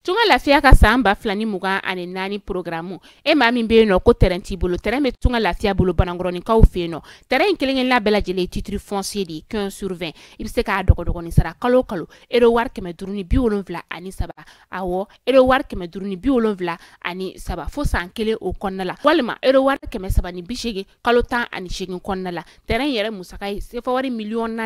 Tunga Lafiya ka san 2024 programme e maa min bɛ yen nɔ ko terrain t'i bolo, terrain bɛ Tunga Lafiya bolo Banankɔrɔninkaw fɛ yen nɔ. Terrain in kelen-kelenna bɛɛ lajɛlen ye titre foncier de ye 15 sur 20. I bɛ se k'a dɔgɔdɔgɔnin sara kalo o kalo euro wari 573, awɔ euro wari 573 fo san kelen o kɔnɔna la, walima euro wari 380 kalo 18 kɔnɔna la. Terrain yɛrɛ musaka ye sefa wari 4,1 million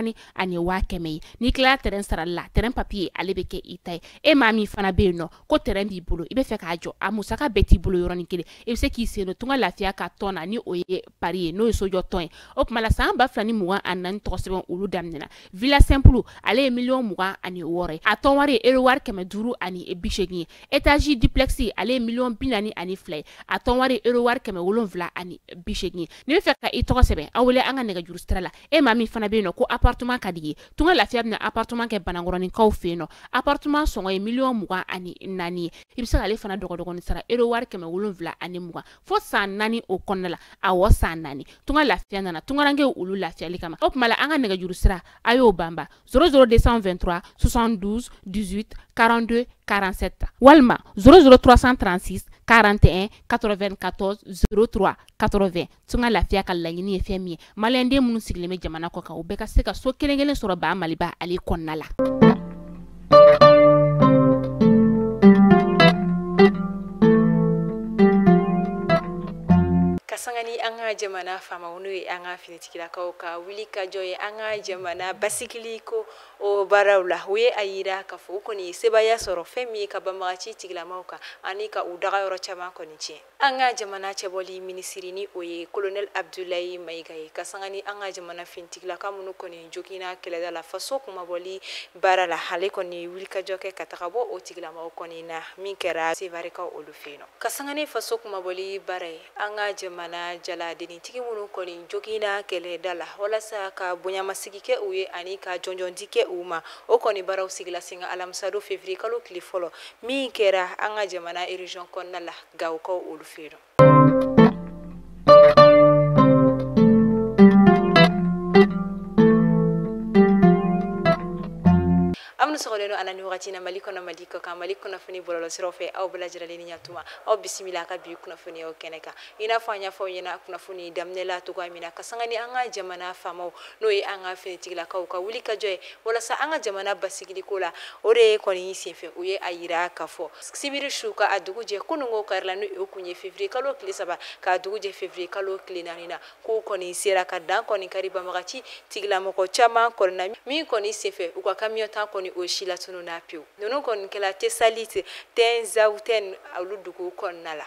ye. N'i tilala terrain sarali la, terrain papier ale bɛ kɛ i ta ye. E maa min fana bɛ yen nɔ ko terrain b'i bolo, i bɛ fɛ k'a jɔ, a musaka bɛɛ t'i bolo yɔrɔnin kelen, i bɛ se k'i sen don Tunga Lafiya ka tɔn na, ni o ye pari ye, n'o ye sojɔ tɔn ye. O tuma la san 2024 tɔgɔ sɛbɛn olu daminɛna. Villa simple ale ye 26 million ye, a tɔn wari ye euro wari 580 ye. Étage duplex ale ye 42 million ye, a tɔn wari ye euro wari 780 ye. N'i bɛ fɛ ka i tɔgɔ sɛbɛn, aw wele an ka nɛgɛjuru sira la. E maa min fana bɛ yen nɔ ko appartement ka di ye, Tunga Lafiya bɛna appartement kɛ Banankɔrɔninkaw fɛ yen nɔ. Appartement sɔngɔ ye 24 million ye. I bɛ se k'ale fana dɔgɔdɔgɔnin sara euro wari 720 fo san 4 o kɔnɔna la, awɔ san 4. Tunga Lafiya nana tungarankew olu lafiyali kama. O tuma la an ka nɛgɛjuru sira a y'o banba 00 223 72 18 42 47 walima 00 336 41 94 03 80. Tunga Lafiya ka laɲini ye fɛn min ye, maliyɛnden minnu sigilen bɛ jamana kɔ kan, u bɛɛ ka se ka so kelen kelen sɔrɔ ba Maliba ale kɔnɔna la. Ka sanga ni an ka jamana faamaw, n'o ye an ka finitigilakaw ka wuli ka jɔ ye an ka jamana basigili ko o baaraw la, u ye a yira k'a fɔ u kɔni ye sebaaya sɔrɔ fɛn min ye ka banbagaci tigilamaw kan ani ka u daga yɔrɔ caman kɔni tiɲɛ. An ka jamana cɛbɔli minisiri, ni o ye colonel Abdoulaye Maïga ye, ka sanga ni an ka jamana finitigilaka minnu kɔni joginna kɛlɛda la faso kunmabɔli baara la, ale kɔni wulikajɔ kɛ ka taga bɔ o tigilamaw kɔni na min kɛra Sevarekaw olu fɛ yen nɔ. Ka sanga ni faso kunmabɔli baara ye, an ka jamana jaladenitigi minnu kɔni joginna kɛlɛda la walasa ka bonyamasigi kɛ u ye ani ka jɔnjɔndi kɛ u ma, o kɔni baaraw sigila sen kan alamisadon février kalo tile fɔlɔ min kɛra an ka jamana région kɔnɔna la, Gawokaw olu fɛ yen nɔ. Aw minnu sɔgɔlen don an na nin wagati na Mali kɔnɔ, Mali kɔ kan, Mali kunnafoni bɔlɔlɔsiraw fɛ, aw bɛɛ lajɛlen ni ɲatuma, aw bisimila a ka bi kunnafoniyaw kɛnɛ kan. I n'a fɔ an y'a fɔ aw ɲɛna kunnafoni daminɛ la cogoya min na, ka sanga ni an ka jamana faamaw, n'o ye an ka finitigilakaw ka wuli ka jɔ ye walasa an ka jamana basigili ko la, o de ye kɔni senfɛ u ye a yira k'a fɔ sibiri su ka a dugu jɛ kununko kari la, ni o kun ye février kalo tile 3 k'a dugu jɛ février kalo tile 4 na, k'u kɔni sera ka dan kɔni kari banbagaci tigilamɔgɔ caman kɔni na, min kɔni senfɛ u ka camion tan kɔni o si latununna pewu. Ninnu kɔni kɛla Tesalite Tɛnzawutɛn olu dugu kɔnɔna la.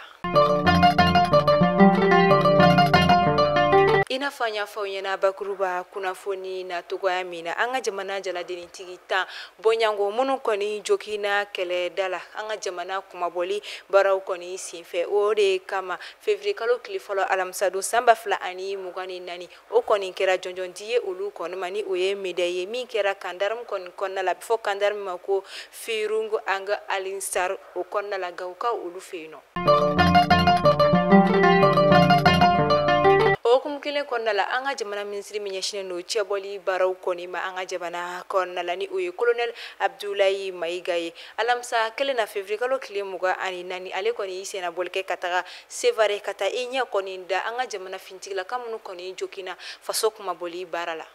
I n'a fɔ an y'a fɔ aw ɲɛna bakuruba kunnafoni na cogoya min na, an ka jamana jaladenitigi 10 bɔɲango minnu kɔni joginna kɛlɛda la an ka jamana kunmabɔli baaraw kɔni senfɛ, o de kama février kalo tile fɔlɔ alamisadon san 2024, o kɔni kɛra jɔnjɔndi ye olu kɔni ma, ni o ye médaille ye min kɛra camp d'armes kɔni kɔnɔna la, a bɛ fɔ camp d'armes ma ko Firungu Ang Alinsar o kɔnɔna la, Gawokaw olu fɛ yen nɔ. O hukumu kelen kɔnɔna la, an ka jamana minisiri min ɲɛsinnen don cɛbɔli baaraw kɔni ma an ka jamana kɔnɔna la, ni o ye colonel Abdoulaye Maïga ye, alamisa kelen na février kalo tile 24, ale kɔni y'i senna bɔli kɛ ka taga Sevare ka taa i ɲɛ kɔni da an ka jamana finitigilaka minnu kɔni joginna faso kunmabɔli baara la.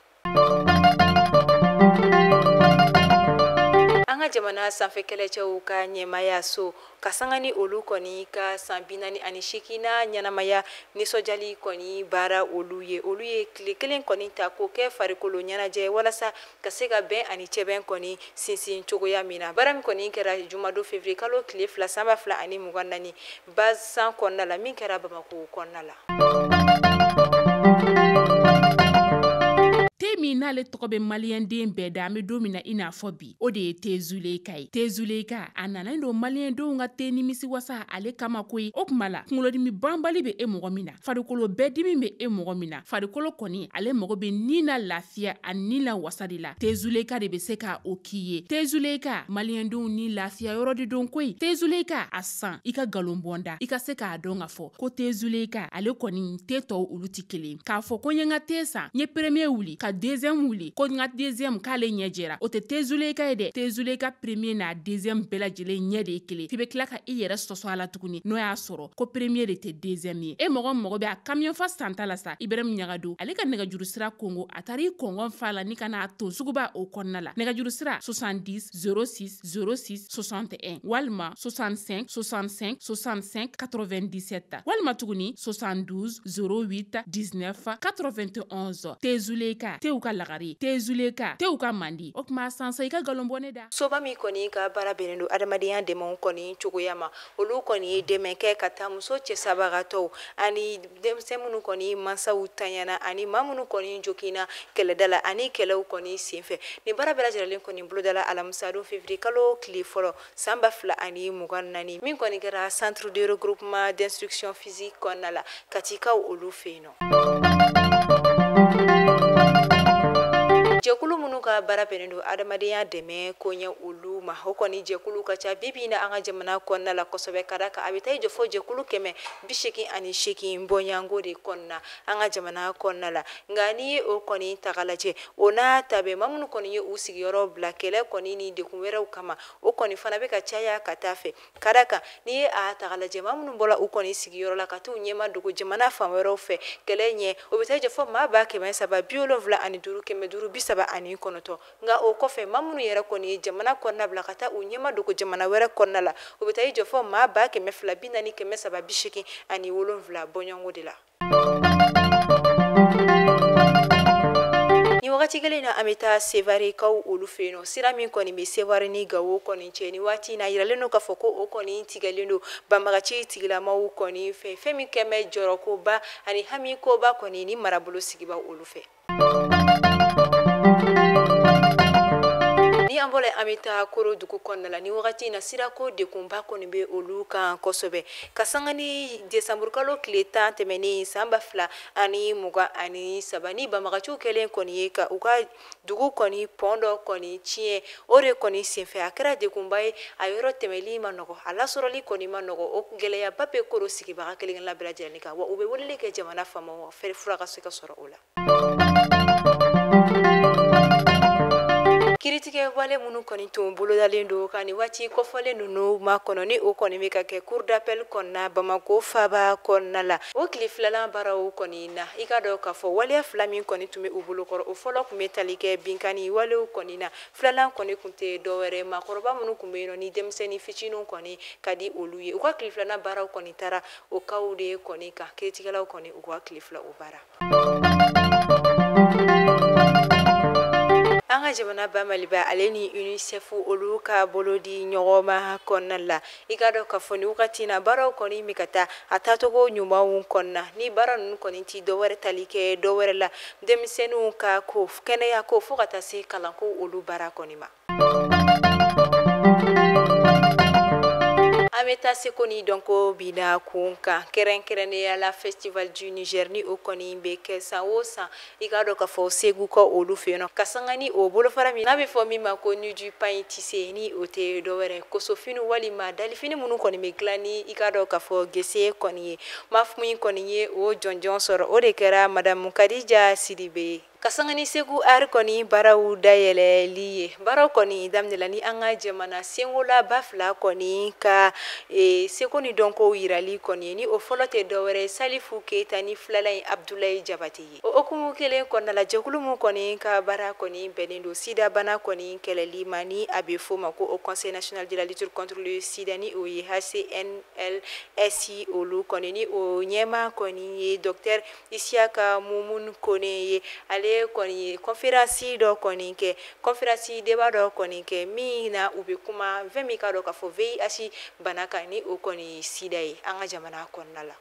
An ka jamana sanfɛ kɛlɛcɛw ka ɲɛmaaya so, ka sanga ni olu kɔni ka san 48nan ɲɛnamaya nisɔndiyali kɔni baara olu ye, olu ye tile kelen kɔni ta k'o kɛ farikolo ɲɛnajɛ walasa ka se ka bɛn ani cɛbɛn kɔni sinsin cogoya min na. Baara min kɔni kɛra jumadon février kalo tile 2 san 2024 base 100 kɔnɔna la, min kɛra Bamakɔ kɔnɔna la. Te min n'ale tɔgɔ bɛ maliyɛnden bɛɛ da, an bɛ don min na i n'a fɔ bi, o de ye te Zuleyika ye. Te Zuleyika a nana don maliyɛndenw ka te nimisi wasa ale kama koyi. O tuma la kunkolodimi banbali bɛ e mɔgɔ min na, farikolo bɛɛ dimi bɛ e mɔgɔ min na, farikolo kɔni ale mago bɛ ni na lafiya ani ni la wasa de la, te Zuleyika de bɛ se ka o k'i ye. Te Zuleyika maliyɛndenw ni lafiya yɔrɔ de don koyi. Te Zuleyika a san i ka nkalon bɔnda, i ka se k'a dɔn k'a fɔ ko te Zuleyika ale kɔni te tɔw olu tɛ kelen. K'a fɔ ko n ye n ka te san, n ye premier wuli ka deuxième wuli ko n ka deuxième k'ale ɲɛ jɛra, o tɛ Tezuleka ye dɛ. Tezuleka premier n'a deuxième bɛɛ lajɛlen ɲɛ de ye kelen. F'i bɛ tila ka i yɛrɛ sɔsɔ a la tuguni, n'o y'a sɔrɔ ko premier de tɛ deuxième ye. E mɔgɔ mago bɛ a camion fa santa la sa, Ibrahim Ɲagado ale ka nɛgɛjuru sira kongo, a taara i kɔngɔn fa la ni ka n'a ton suguba o kɔnɔna la. Nɛgɛjuru sira 70 06 06 61 walima 65 65 65 97 walima tuguni 72 08 19 91. Tezuleka tew ka lagare, Tezuleka tew ka mandi. O tuma sansa i ka nkalon bɔ ne da. Soba min kɔni ka baara bɛnnen don adamadenya dɛmɛw kɔni cogoya ma, olu kɔni ye dɛmɛ kɛ ka taa muso cɛsabagatɔw ani denmisɛn minnu kɔni mansaw tanyana ani maa minnu kɔni joginna kɛlɛda la ani kɛlɛw kɔni senfɛ. Nin baara bɛɛ lajɛlen kɔni bolodala alamisadon février kalo tile fɔlɔ san 2024, min kɔni kɛra centre de regroupement d'instruction physique kɔnɔna la Katikaw olu fɛ yen nɔ. Jɛkulu minnu ka baara bɛnnen don adamadenya dɛmɛ koɲɛ olu ma, o kɔni jɛkulu ka ca bi bi in na an ka jamana kɔnɔna la kosɛbɛ, ka d'a kan a bɛ taa i jɔ fo jɛkulu 188 bɔɲɔgɔnko de kɔnɔna an ka jamana kɔnɔna la. Nka n'i ye o kɔni ta k'a lajɛ, o n'a ta bɛɛ maa minnu kɔni ye u sigiyɔrɔ bila kɛlɛ kɔni ni degun wɛrɛw kama, o kɔni fana bɛ ka caya ka taa fɛ, ka d'a kan n'i ye a ta k'a lajɛ maa minnu bɔra u kɔni sigiyɔrɔ la ka t'u ɲɛma dogo jamana fan wɛrɛw fɛ kɛlɛ ɲɛ, o bɛ taa i jɔ fo maa 375 539. Nka o kɔfɛ maa minnu yɛrɛ kɔni ye jamana kɔnɔna bila ka taa u ɲɛma dogo jamana wɛrɛ kɔnɔna la, o bɛ taa i jɔ fo maa 240 387 bɔɲɔgɔnko de la. Ni wagati kelen na an bɛ taa Sevarekaw olu fɛ yen nɔ. Sira min kɔni bɛ Sevare ni Gawo kɔni cɛ, ni waati in na yiralen don k'a fɔ ko o kɔni tigɛlen don banbagaci tigilamaw kɔni fɛ, fɛn min kɛn bɛ jɔrɔkoba ani hamikoba kɔni ni marabolo sigibaw olu fɛ. Ni an bɔra an bɛ taa Koro dugu kɔnɔna la, ni wagati in na sirako degunba kɔni bɛ olu kan kosɛbɛ, ka sanga ni décembre kalo tile 10 tɛmɛnen san 2023 ni banbagaciw kɛlen kɔni ye ka u ka dugu kɔni pɔn dɔ kɔni tiɲɛ. O de kɔni senfɛ a kɛra degunba ye, a yɔrɔ tɛmɛli ma nɔgɔ, a lasɔrɔli kɔni ma nɔgɔ. O gɛlɛyaba bɛ Koro sigibaga kelen kelenna bɛɛ lajɛlen kan, wa u bɛ weleli kɛ jamana faamaw fɛ fura ka se ka sɔrɔ o la. Kiiritigɛ wale minnu kɔni tun bolodalen don ka nin waati kɔfɔlen ninnu ma kɔnɔ, ni o kɔni bɛ ka kɛ cour d'appel kɔnɔna Bamakɔ faaba kɔnɔna la, o tile filanan baaraw kɔni na, i ka dɔn k'a fɔ waleya fila min kɔni tun bɛ u bolokɔrɔ, o fɔlɔ tun bɛ tali kɛ binkanni walew kɔni na, filanan kɔni tun tɛ dɔwɛrɛ maakɔrɔba minnu tun bɛ yen nɔ ni denmisɛnnin fitininw kɔni ka di olu ye. U ka tile filanan baaraw kɔni taara o kaw de kɔni kan, kiiritigɛlaw kɔni u ka tile fila o baara. An ka jamana ba Maliba ale ni UNICEF olu ka bolo di ɲɔgɔn ma kɔnɔna la, i ka dɔn k'a fɔ ni wagati in na baaraw kɔni bɛ ka taa a taacogo ɲumanw kɔnɔna, ni baara ninnu kɔni ti dɔwɛrɛ tali kɛ dɔwɛrɛ la denmisɛnninw ka ko kɛnɛya ko fo ka taa se kalanko olu baara kɔni ma. An bɛ taa seko ni dɔnko bina kun kan, kɛrɛnkɛrɛnnenya la festival du Niger ni o kɔni bɛ kɛ san o san, i k'a dɔn k'a fɔ Segu ka olu fɛ yen nɔ, ka sanga ni o bolofara min n'a bɛ fɔ min ma ko nu du pain tissé, ni o tɛ dɔwɛrɛ kosofini walima dalifini minnu kɔni bɛ dilan ni i k'a dɔn k'a fɔ gese kɔni ye. Maa min kɔni ye o jɔnjɔn sɔrɔ, o de kɛra madame Kadija Sidibe. Ka sanga ni Segu art kɔni baaraw dayɛlɛli ye, baaraw kɔni daminɛla ni an ka jamana senkola ba fila kɔni ka seko ni dɔnkow yirali kɔni ye, ni o fɔlɔ tɛ dɔwɛrɛ Salifu Keyita ni filanan ye Abdulayi Jabate ye. O hukumu kelen kɔnɔna la, jɛkulu min kɔni ka baara kɔni bɛnnen don sida bana kɔni kɛlɛli ma, ni a bɛ f'o ma ko o Conseil national de la lutte contre le sida, ni o ye HCNLS olu kɔni, ni o ɲɛmaa kɔni ye docteur Isiaka Mumuni Kone ye. Ale kɔni ye conférence dɔ kɔni kɛ, conférence débat dɔ kɔni kɛ min na u bɛ kuma fɛn min ka dɔn k'a fɔ VIH bana kan, ni o kɔni ye sida ye an ka jamana kɔnɔna la.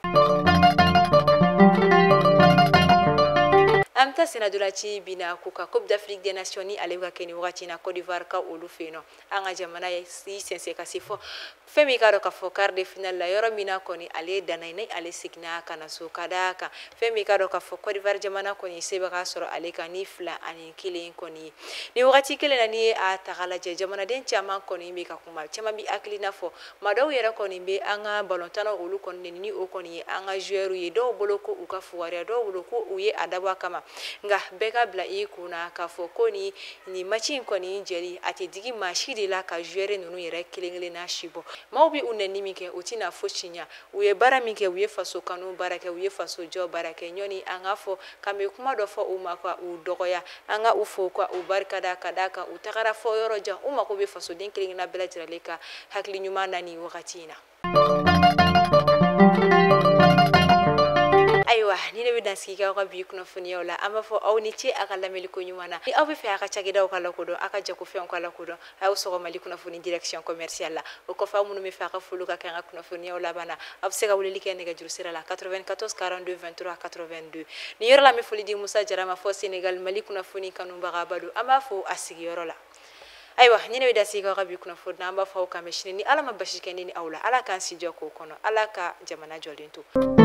An bɛ taa senadolaci bina ko kan, Coupe d'Afrique des Nations ni ale bɛ ka kɛ nin wagati in na Côte d'Ivoire ka olu fɛ yen nɔ. An ka jamana ye i sɛnsɛn ka se fɔ fɛn min ka dɔn k'a fɔ quart de finale la, yɔrɔ min na kɔni ale danna ni ale seginna ka na so, ka d'a kan fɛn min ka dɔn k'a fɔ Côte d'Ivoire jamana kɔni sebaga sɔrɔ ale kan ni 2-1 kɔni ye. Ni wagati kelen na, n'i ye a ta k'a lajɛ, jamanaden caman kɔni bɛ ka kuma, caman bɛ hakilina fɔ, maa dɔw yɛrɛ kɔni bɛ an ka balontannaw olu kɔni ni o kɔni ye an ka joueurs ye, dɔw bolo ko u ka fugariya, dɔw bolo ko u ye a dabɔ a kama. Nka bɛɛ ka bila i kun na k'a fɔ ko ni nin match in kɔni jɛli a tɛ digi maa si de la ka joueur ninnu yɛrɛ kelen kelenna si bɔ. Maaw bɛ u nɛni min kɛ, u tɛna fosi ɲɛ. U ye baara min kɛ, u ye faso kanu baara kɛ, u ye faso jɔ baara kɛ. Ɲɔni an k'a fɔ k'an bɛ kuma dɔ fɔ u ma ka u dɔgɔya, an ka u fo ka u barikada ka d'a kan u tagara fɔ yɔrɔ jan. U mako bɛ fasoden kelen kelenna bɛɛ lajɛlen ka hakili ɲuman na nin wagati in na. Ayiwa, ni ne bɛ dansigi kɛ aw ka bi kunnafoniyaw la, an b'a fɔ aw ni ce a ka lamɛnni ko ɲuman na. Ni aw bɛ fɛ a ka cakɛdaw ka lakodɔn, a ka jagofɛnw ka lakodɔn, a y'aw sɔgɔ Mali kunnafoni direction commerciale la. O kɔfɛ, aw minnu bɛ fɛ a ka foliw ka kɛ an ka kunnafoniyaw laban na, aw bɛ se ka weleli kɛ nɛgɛjuru sira la 94 42 23 82. Nin yɔrɔ la, an bɛ foli di Musa Jara ma fɔ Senegal, Mali kunnafoni kanubagaba don, an b'a fo a sigiyɔrɔ la. Ayiwa, ni ne bɛ da sigi aw ka bi kunnafoni na, an b'a fɔ aw k'an bɛ sini ni Ala ma basi kɛ ne ni aw la. Ala k'an si jɔ k'o kɔnɔ, Ala ka jamana jɔlen to.